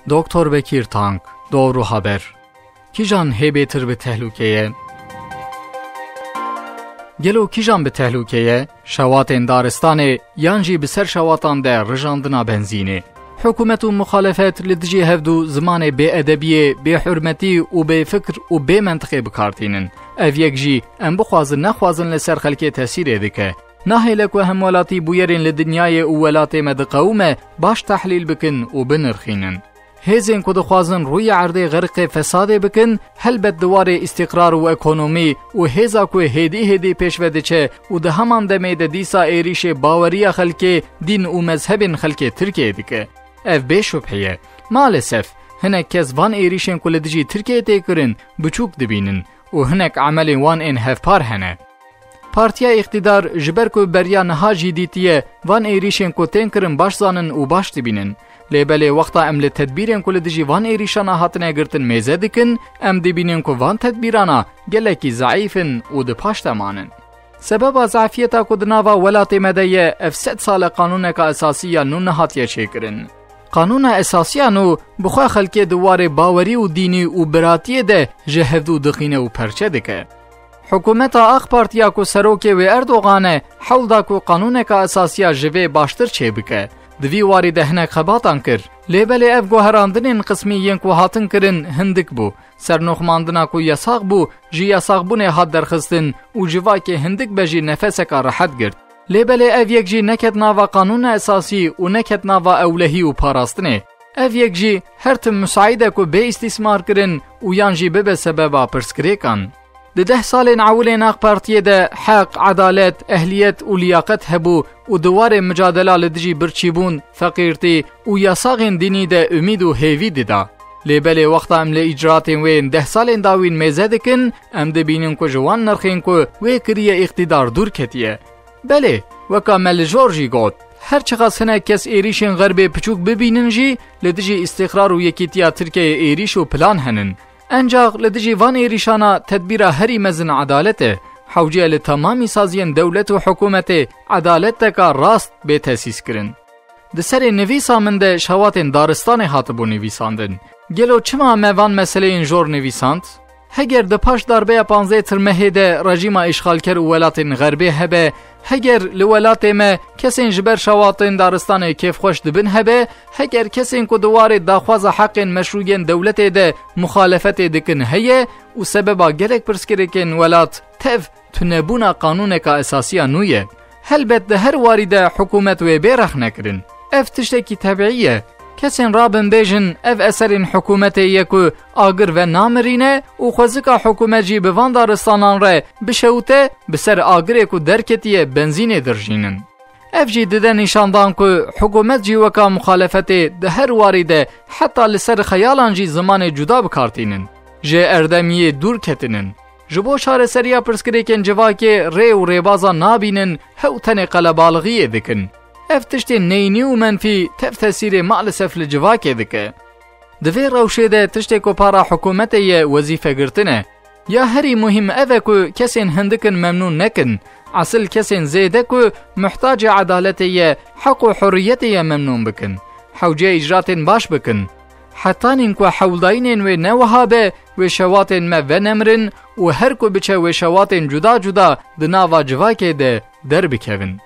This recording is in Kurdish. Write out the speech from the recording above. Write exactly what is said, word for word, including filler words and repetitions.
Doktor Bekîr Tank, Doğru Haber. Kîjan hê bêtir bi tehlûke ye? Gelo kîjan bi tehlûke ye? Şewatên daristanê yan jî bi ser şewatan de rijandina benzînê? Hikûmet û muxalefet li dijî hevdû zimanê bêedebiyê, bêhurmetî û bêfikr û bêmentiqê bi kar tînin. Ev yek jî em bixwazin nexwazin li ser xelkê tesîrê dike. Nahêle ku hemwelatî bûyerên li dinyayê û welatê me diqewime baş tehlîl bikin û binirxînin. Hêzên ku dixwazin rûyê erdê xerqê fesadê bikin, helbet di warê îstîqrar û ekonomî û hêza ku hêdî hêdî pêş ve diçe û di heman demê de dîsa êrîşê baweriya xelkê, dîn û mezhebên xelkê Tirkiyeyê dike. Ev bê şubhe ye. Maalesef, hinek kes van êrîşên ku li dijî Tirkiyeyê tê kirin, biçûk dibînin û hinek emelên wan ên hevpar hene. Partiya îqtîdar ji ber ku beriya niha jî dîtiye van êrîşên ku tên kirin baş zanin û baş dibînin. Lê belê wexta em li tedbîrên ku li dijî van êrîşana hatine girtin mêze dikin, em dibînin ku van tedbîrana gelekî zeîf in û di paş de manin. Sebeba zafiyeta ku di nava welatê me de ye, ev sed sal e qanûneka esasî ya nû nehatiye çêkirin. Qanûna esasî ya nû bi xwe xelkê di warê bawerî û dînî û biratiyê de ji hevdû dixîne û perçe dike. Hikûmeta A Q Partiya ku serokê wê Erdogan e, hewl da ku qanûneka esasî ya ji vê baştir çêbike. Di vî warî de hinek xebatan kir. Lê belê ev guherandinên qismî yên ku hatin kirin hindik bû. Sernoxmandina ku yasax bû, ji yasaxbûnê hat derxistin û civakê hindik be jî nefeseka rehet girt. Lê belê ev yek jî neket nava qanûna esasî û neket nava ewlehî û parastinê. Ev yek jî her tim misaîd e ku bê îstîsmar kirin û yan jî bibe sebeba pirsgirêkan. Di deh salên ewilên A Q Partiyê de heq, edalet, ehliyet û liyaqet hebû û di warê micadela li dijî birçîbûn, feqîrtî û yasaxên dînî de umîd û hêvî dida. Lê belê wexta em li îcraatên wê yên deh salên dawîn mêze dikin, em dibînin ku ji wan nirxên ku wê kiriye îqtîdar dûr ketiye. Belê, weka me li jor jî got, her çiqas hinek kes êrîşên xerbê piçûk bibînin jî, li dijî îstîqrar û yekîtiya Tirkiyeyê êrîş û plan henin. Encax li dijî van êrîşana tedbîra herî mezin edalet e. Hewce ye li temamî saziyên dewlet û hikûmetê edaleteka rast bê tesîs kirin. Di serê nivîsa min de şewatên daristanê hatibû nivîsandin. Gelo çima me van meseleyên jor nivîsand? Heger di paş darbeya panzdeh Tirmehê de rejîma îşxalker û welatên xerbê hebe, heger li welatê me kesên ji ber şewatên daristanê kêfxweş dibin hebe, heger kesên ku di warê daxwaza heqên meşrûyên dewletê de muxalefetê dikin heye û sebeba gelek pirsgirêkên welat tev tunebûna qanûneka esasî ya nû ye. Helbet di her warî de hikûmet wê bê rexnekirin. Ev tiştekî tebîî ye. Kesên rabin bêjin ev eserên hikûmetê ye ku agir venamirîne û xwezika hikûmet jî bi van daristanan re bişewite, bi ser agirê ku derketiye benzînê dirjînin. Ev jî dide nîşandan ku hikûmet jî weka muxalefetê di her warî de heta li ser xeyalan jî zimanê cuda bi kar tînin. Ji erdemiyê dûr ketinin. Ji bo çareseriya pirsgirêkên civakê rê û rêbaza nabînin, hew tenê qelebalixiyê dikin. Ev tiştên neyînî û menfî tev tesîrê maalesef li civakê dike. Di vê rewşê de tiştê ku para hikûmetê ye wezîfegirtin e. Ya herî muhîm ev e ku kesên hindikin memnûn nekin. Esil kesên zêde ku muhtacê edaletê ye, heq û hurriyetê ye memnûn bikin. Hewce îcratên baş bikin. Hetanîn ku hewldayînên wê ne wiha be, wê şewatên me venemirin û her ku biçe wê şewatên cuda cuda di nava civakê de derbikevin.